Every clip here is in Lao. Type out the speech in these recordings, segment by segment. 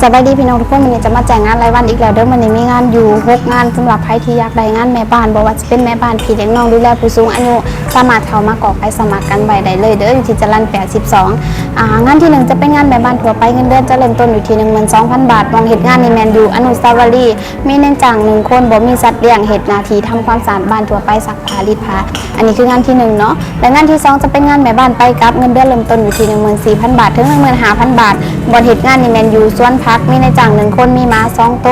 ສະບາຍດີພີ່ນ້ອງທຸກຄົນ, ມື້ນີ້ຈະມາແຈ້ງງານລາຍວັນອີກແລ້ວເດີ. ມື້ນີ້ມີງານຢູ່ຫົກງານ ສຳລັບໃຜທີ່ຢາກໄດ້ງານແມ່ບ້ານ, ບໍ່ວ່າຈະເປັນແມ່ບ້ານ, ພີ່ລ້ຽງນ້ອງ, ດູແລຜູ້ສູງອາຍຸ, ສາມາດເຂົ້າມາກອກໃບສະໝັກກັນໄວ້ໄດ້ເລີຍເດີ ຢູ່ທີ່ຈະລັນແປດສິບສອງ. ອາ ງານທີໜຶ່ງຈະເປັນງານແມ່ບ້ານທົ່ວໄປ, ເງິນເດືອນຈະເລີ່ມຕົ້ນຢູ່ທີ່ໜຶ່ງໝື່ນສອງພັນບາດ, ໝ່ອງເຮັດງານນີ້ແມ່ນຢູ່ອະນຸສາວະລີ, ມີນາຍຈ້າງໜຶ່ງຄົນ, ບໍ່ມີສັດລ້ຽງ, ເຮັດໜ້າທີ່ທຳຄວາມສະອາດບ້ານທົ່ວໄປ, ຊັກຜ້າ, ລີດຜ້າ. ອັນນີ້ຄືງານທີໜຶ່ງເນາະ. ແລະງານທີສອງຈະເປັນງານແມ່ບ້ານໄປກັບ, ເງິນເດືອນເລີ່ມຕົ້ນຢູ່ທີ່ໜຶ່ງໝື່ນສີ່ພັນບາດ ເຖິງໜຶ່ງໝື່ນຫ້າພັນບາດ, ບ່ອນເຮັດງານນີ້ແມ່ນຢູ່ສວນຜັກ, ມີນາຍຈ້າງໜຶ່ງຄົນ, ມີໝາສອງໂຕ,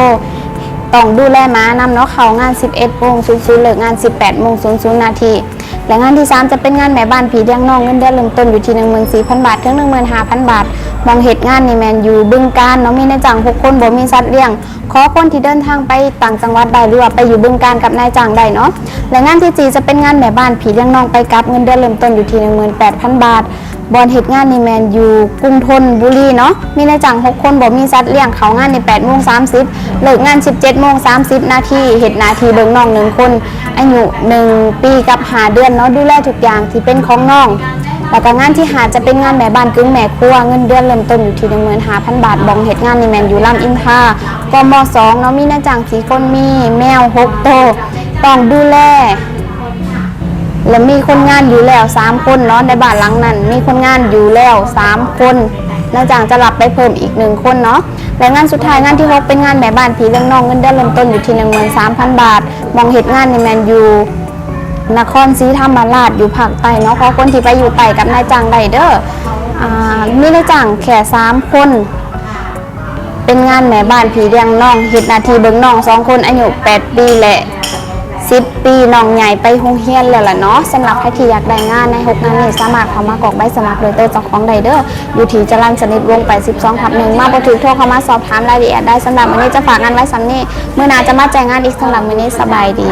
ຕ້ອງດູແລໝານຳເນາະ. ເຂົ້າງານສິບເອັດໂມງສູນສູນ, ເລີກງານສິບແປດໂມງສູນສູນນາທີ. ແລະງານທີສາມຈະເປັນງານແມ່ບ້ານພີ່ລ້ຽງນ້ອງ, ເງິນເດືອນເລີ່ມຕົ້ນຢູ່ທີ່ໜຶ່ງໝື່ນສີ່ພັນບາດ ເຖິງໜຶ່ງໝື່ນຫ້າພັນບາດ, ໝ່ອງເຮັດງານນີ້ແມ່ນຢູ່ບຶງການເນາະ, ມີນາຍຈ້າງຫົກຄົນ, ບໍ່ມີສັດລ້ຽງ. ຂໍຄົນທີ່ເດີນທາງໄປຕ່າງຈັງຫວັດໄດ້ ຫຼືວ່າໄປຢູ່ບຶງການກັບນາຍຈ້າງໄດ້ເນາະ. ແລະງານທີສີ່ຈະເປັນງານແມ່ບ້ານພີ່ລ້ຽງນ້ອງໄປກັບ, ເງິນເດືອນເລີ່ມຕົ້ນຢູ່ທີ່ໜຶ່ງໝື່ນແປດພັນບາດ, ບ່ອນເຮັດງານນີ້ແມ່ນຢູ່ກຸງທົນບູລີເນາະ, ມີນາຍຈ້າງຫົກຄົນ, ບໍ່ມີສັດລ້ຽງ. ເຂົ້າງານນີ້ແປດໂມງສາມສິບ, ເລີກງານສິບເຈັດໂມງສາມສິບນາທີ, ເຮັດໜ້າທີ່ເບິ່ງນ້ອງໜຶ່ງຄົນ, ອາຍຸໜຶ່ງປີກັບຫ້າເດືອນເນາະ, ດູແລທຸກຢ່າງທີ່ເປັນຂອງນ້ອງ. ແລ້ວກໍງານທີຫ້າຈະເປັນງານແມ່ບ້ານກຶ່ງແມ່ຄົວ, ເງິນເດືອນເລີ່ມຕົ້ນຢູ່ທີ່ໜຶ່ງໝື່ນຫ້າພັນບາດ, ບ່ອນເຮັດງານນີ້ແມ່ນຢູ່ລຳອິນທາ ກມສອງເນາະ, ມີນາຍຈ້າງສີ່ຄົນ, ມີແມວຫົກໂຕ, ຕ້ອງດູແລ ແລະມີຄົນງານຢູ່ແລ້ວສາມຄົນເນາະ, ໃນບ້ານຫຼັງນັ້ນມີຄົນງານຢູ່ແລ້ວສາມຄົນ, ນາຍຈ້າງຈະຮັບໄປເພີ່ມອີກໜຶ່ງຄົນເນາະ. ແລະງານສຸດທ້າຍ, ງານທີຫົກເປັນງານແມ່ບ້ານພີ່ລ້ຽງນ້ອງ, ເງິນເດືອນເລີ່ມຕົ້ນຢູ່ທີ່ໜຶ່ງໝື່ນສາມພັນບາດ, ໝ່ອງເຮັດງານນີ້ແມ່ນຢູ່ ນະຄອນສີທຳມະລາດ ຢູ່ພາກໃຕ້ເນາະ, ຂໍຄົນທີ່ໄປຢູ່ໃຕ້ກັບນາຍຈ້າງໄດ້ເດີ. ອາ ມີນາຍຈ້າງແຄ່ສາມຄົນ, ເປັນງານແມ່ບ້ານພີ່ລ້ຽງນ້ອງ, ເຮັດໜ້າທີ່ເບິ່ງນ້ອງສອງຄົນ, ອາຍຸແປດປີ ແລະ ສິບປີ, ນ້ອງໃຫຍ່ໄປໂຮງຮຽນແລ້ວລະເນາະ. ສຳລັບໃຜທີ່ຢາກໄດ້ງານໃນຫົກງານນີ້, ສາມາດເຂົ້າມາກອກໃບສະໝັກໂດຍໂຕເຈົ້າຂອງໄດ້ເດີ, ຢູ່ທີ່ຈະລັນສະນິດວົງ ແປດສິບສອງທັບໜຶ່ງ, ມາບໍ່ຖືກ ໂທເຂົ້າມາສອບຖາມລາຍລະອຽດໄດ້. ສຳລັບມື້ນີ້ຈະຝາກງານໄວ້ສ່ຳນີ້, ມື້ໜ້າຈະມາແຈ້ງງານອີກ. ສຳລັບມື້ນີ້ສະບາຍດີ.